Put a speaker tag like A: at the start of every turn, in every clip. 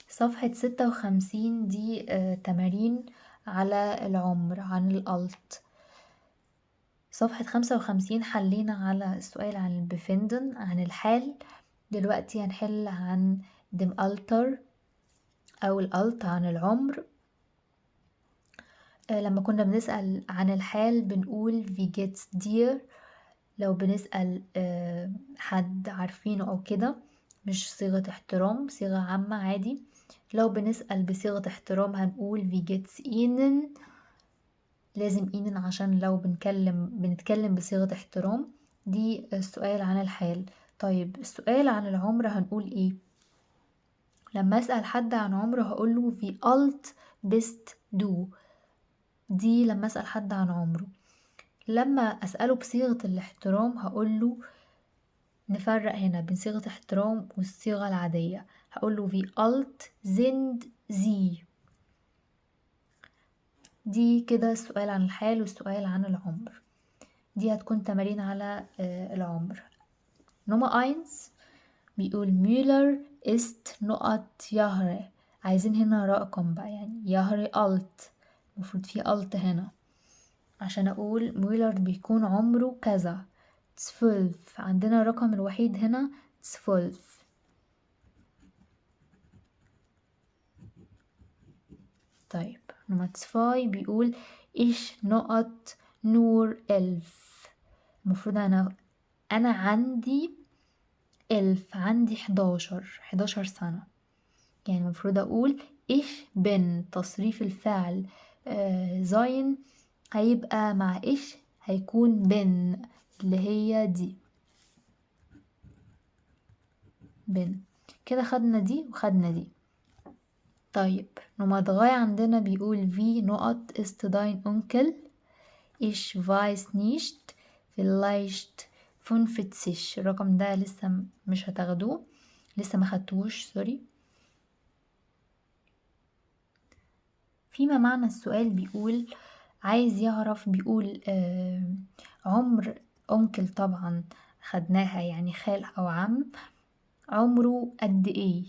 A: صفحة 56 دي تمارين على العمر عن ال alt. صفحة 55 حلينا على السؤال عن ال Befinden عن الحال. دلوقتي هنحل عن dem Alter أو ال alt عن العمر. لما كنا بنسأل عن الحال بنقول wie geht's dir، لو بنسأل حد عارفينه أو كده، مش صيغة احترام، صيغة عامة عادي. لو بنسأل بصيغة احترام هنقول wie geht's Ihnen، لازم Ihnen عشان لو بنتكلم بصيغة احترام. دي السؤال عن الحال. طيب السؤال عن العمر هنقول ايه؟ لما اسأل حد عن عمره هقوله wie alt bist du، دي لما اسأل حد عن عمره. لما اسأله بصيغة الاحترام هقوله، نفرق هنا بين صيغة احترام والصيغة العادية، هقوله wie alt sind Sie. دي كده السؤال عن الحال والسؤال عن العمر. دي هتكون تمارين على العمر. Nummer eins بيقول Müller ist نقط Jahre، عايزين هنا رقم بقى، يعني Jahre alt، المفروض في alt هنا عشان أقول مولر بيكون عمره كذا. zwölf، عندنا الرقم الوحيد هنا zwölf. طيب Nummer zwei بيقول ich نقط nur elf، المفروض أنا عندي elf، عندي 11 سنة، يعني المفروض أقول ich bin، تصريف الفعل sein هيبقى مع ich هيكون bin اللي هي دي bin. كده خدنا دي وخدنا دي. طيب Nummer drei عندنا بيقول wie نقط ist dein Onkel، ich weiß nicht vielleicht 50. الرقم ده لسه مش هتاخدوه، لسه ما خدتوش سوري. فيما معنى السؤال بيقول عايز يعرف، بيقول عمر أنكل، طبعا خدناها يعني خال أو عم، عمره قد إيه؟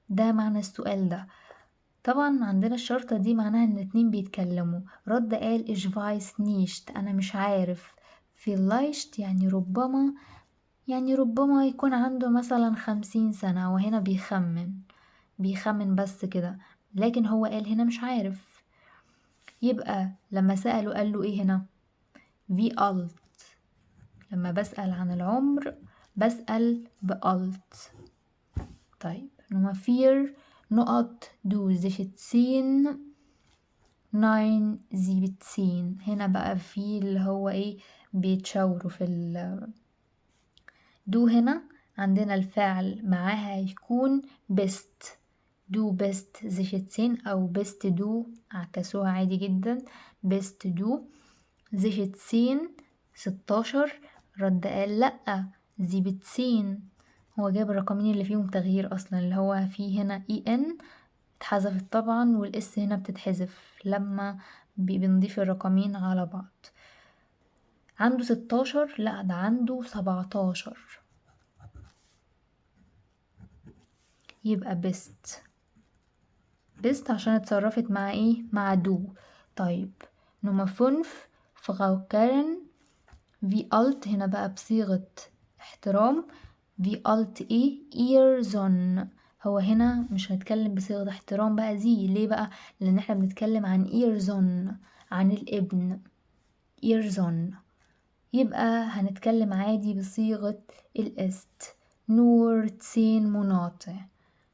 A: ده معنى السؤال ده. طبعا عندنا الشرطة دي معناها إن اتنين بيتكلموا. رد قال ich weiß nicht، أنا مش عارف. vielleicht يعني ربما، يعني ربما يكون عنده مثلا 50 سنة، وهنا بيخمن بس كده، لكن هو قال هنا مش عارف. يبقى لما سأله قال له ايه هنا؟ wie alt. لما بسأل عن العمر بسأل ب alt. طيب Nummer vier نقط du sechzehn nein siebzehn. هنا بقى في اللي هو ايه بيتشاوروا في ال du. هنا عندنا الفعل معاها هيكون bist، du bist sechzehn أو bist du، عكسوها عادي جدا، bist du sechzehn 16. رد قال لأ siebzehn، هو جاب الرقمين اللي فيهم تغيير أصلا، اللي هو فيه هنا e n اتحذفت طبعا، وال s هنا بتتحذف لما بنضيف الرقمين على بعض. عنده 16، لأ ده عنده 17، يبقى bist. bist عشان اتصرفت مع ايه؟ مع du. طيب Nummer fünf Frau Karen wie alt، هنا بقى بصيغة احترام، wie alt ايه؟ ihr Sohn. هو هنا مش هنتكلم بصيغة احترام بقى زي ليه بقى؟ لأن احنا بنتكلم عن ihr Sohn، عن الابن ihr Sohn، يبقى هنتكلم عادي بصيغة ال ist. nur zehn Monate،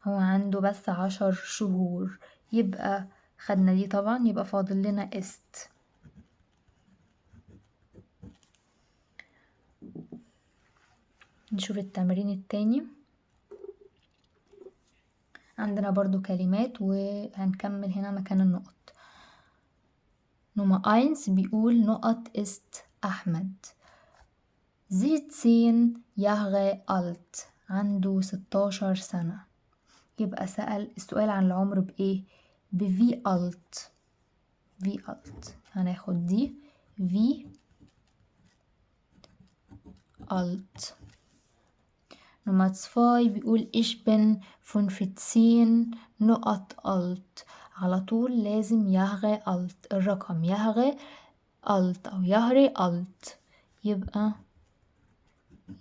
A: هو عنده بس 10 شهور، يبقى خدنا دي طبعا، يبقى فاضل لنا ist. نشوف التمرين التاني. عندنا برضو كلمات وهنكمل هنا مكان النقط. Nummer eins بيقول نقط ist أحمد sechzehn Jahre alt، عنده 16 سنة، يبقى سأل السؤال عن العمر بإيه؟ ب wie alt. wie alt هناخد دي wie alt. Nummer zwei بيقول ich bin 15 نقط alt. على طول لازم Jahre alt، الرقم Jahre alt أو Jahre alt، يبقى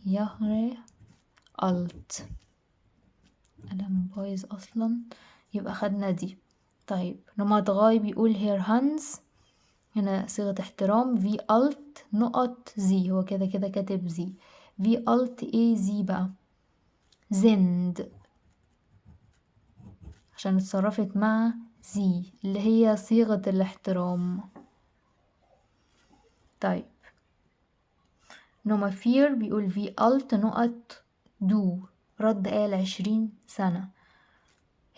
A: Jahre alt. قلم بايظ أصلا، يبقى خدنا دي. طيب Nummer drei بيقول Herr Hans، هنا صيغة احترام، wie alt نقط Sie، هو كده كده كاتب Sie، wie alt ايه Sie بقى؟ sind، عشان اتصرفت مع Sie اللي هي صيغة الاحترام. طيب Nummer vier بيقول wie alt نقط du، رد قال 20 سنة.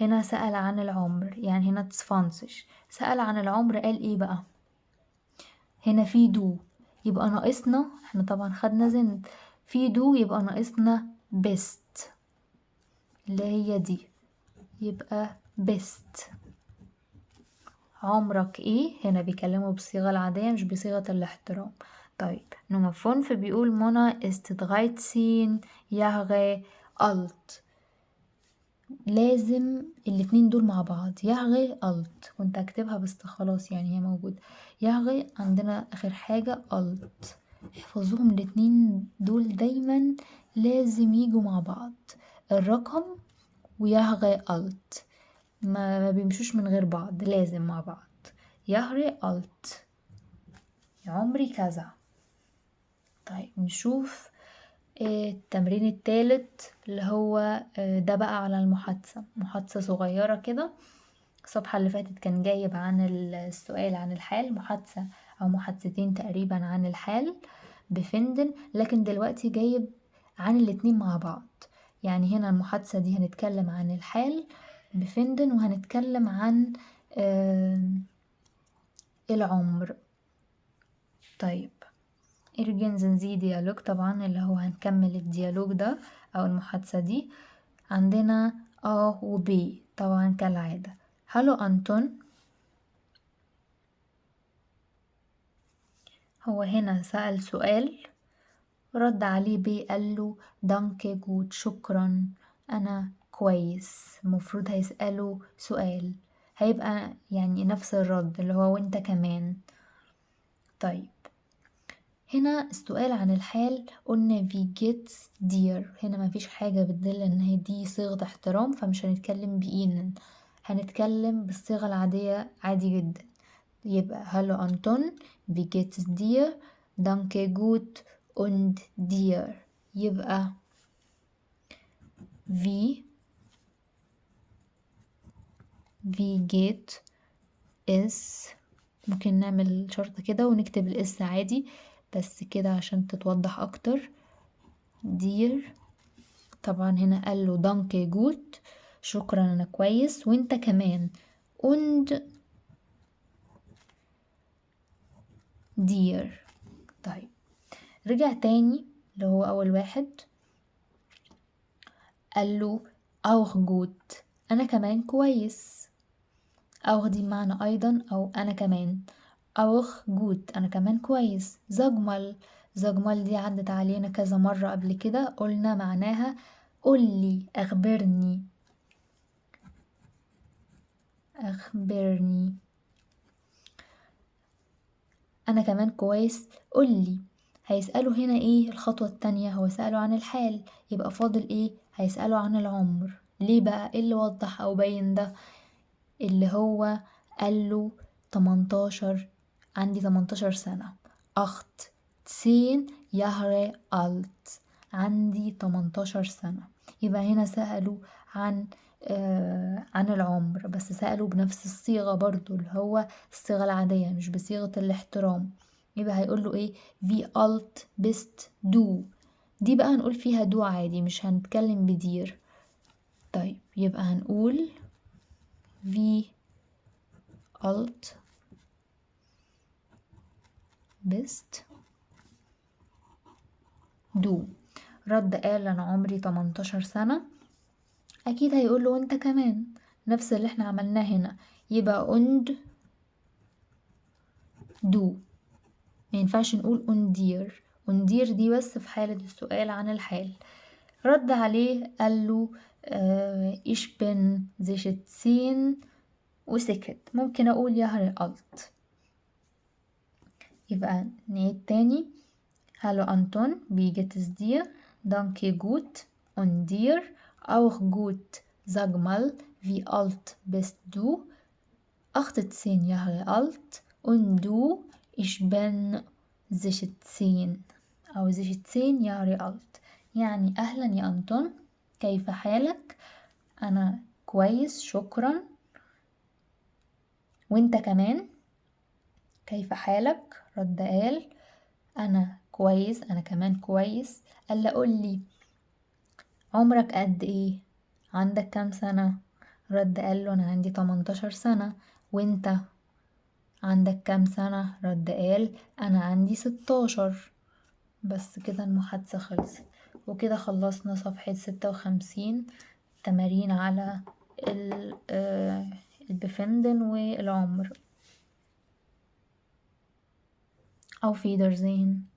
A: هنا سأل عن العمر، يعني هنا 20 سأل عن العمر، قال ايه بقى؟ هنا في du، يبقى ناقصنا، احنا طبعا خدنا sind، في du يبقى ناقصنا bist اللي هي دي، يبقى bist. عمرك ايه؟ هنا بيكلمه بالصيغة العادية مش بصيغة الاحترام. طيب Nummer fünf بيقول منى ist 13 Jahre alt، لازم الاتنين دول مع بعض، Jahre alt، كنت هكتبها بس خلاص يعني هي موجودة. Jahre عندنا اخر حاجة alt، احفظوهم الاتنين دول دايما لازم يجوا مع بعض، الرقم و Jahre alt، ما بيمشوش من غير بعض، لازم مع بعض. Jahre alt عمري كذا. طيب نشوف التمرين التالت اللي هو ده بقى على المحادثة، محادثة صغيرة كده. الصفحة اللي فاتت كان جايب عن السؤال عن الحال، محادثة أو محادثتين تقريبا عن الحال befinden، لكن دلوقتي جايب عن الاتنين مع بعض. يعني هنا المحادثة دي هنتكلم عن الحال befinden، وهنتكلم عن العمر. طيب ergänzen Sie Dialog، طبعا اللي هو هنكمل ال Dialog ده أو المحادثة دي. عندنا A و B طبعا كالعادة. Hallo Anton، هو هنا سأل سؤال، رد عليه B قال له danke gut، شكرا أنا كويس. المفروض هيسأله سؤال، هيبقى يعني نفس الرد اللي هو وانت كمان. طيب هنا السؤال عن الحال، قلنا wie geht's dir، هنا مفيش حاجة بتدل ان هي دي صيغة احترام، فمش هنتكلم ب Ihnen، هنتكلم بالصيغة العادية عادي جدا. يبقى Hallo Anton، wie geht's dir، danke gut und dir. يبقى wie geht es، ممكن نعمل شرطة كده ونكتب ال es عادي بس كده عشان تتوضح اكتر. dir، طبعا هنا قال له danke gut، شكرا انا كويس وانت كمان، und dir. طيب رجع تاني اللي هو اول واحد قال له auch gut، انا كمان كويس. auch دي معنى ايضا او انا كمان، auch gut انا كمان كويس. sag mal، sag mal دي عدت علينا كذا مرة قبل كده، قلنا معناها قولي، اخبرني، اخبرني انا كمان كويس قولي. هيسأله هنا ايه الخطوة التانية؟ هو سأله عن الحال، يبقى فاضل ايه؟ هيسأله عن العمر. ليه بقى؟ ايه اللي وضح او بين ده؟ اللي هو قال له 18، عندي 18 سنة، achtzehn Jahre alt، عندي 18 سنة. يبقى هنا سأله عن العمر، بس سأله بنفس الصيغة برضو اللي هو الصيغة العادية مش بصيغة الاحترام. يبقى هيقول له ايه؟ wie alt bist du. دي بقى هنقول فيها du عادي، مش هنتكلم ب dir. طيب يبقى هنقول wie alt bist du. رد قال انا عمري 18 سنة، اكيد هيقول له وانت كمان، نفس اللي احنا عملناه هنا. يبقى und du، ما ينفعش نقول und dir، und dir دي بس في حالة السؤال عن الحال. رد عليه قال له ich bin 16 وسكت. ممكن أقول Jahre alt. يبقى نعيد تاني. Hallo Anton, wie geht es dir? Danke, gut. Und dir? Auch gut. Sag mal, wie alt bist du? 18 Jahre alt. Und du? Ich bin 16 أو 16 Jahre alt. يعني أهلا يا أنطون، كيف حالك؟ أنا كويس شكرا، وانت كمان كيف حالك؟ رد قال أنا كويس، أنا كمان كويس. قال له قول لي عمرك قد إيه؟ عندك كام سنة؟ رد قال له أنا عندي 18 سنة، وانت عندك كام سنة؟ رد قال أنا عندي 16. بس كده المحادثة خلصت، وكده خلصنا صفحة 56 تمارين على ال Befinden والعمر. Auf Wiedersehen.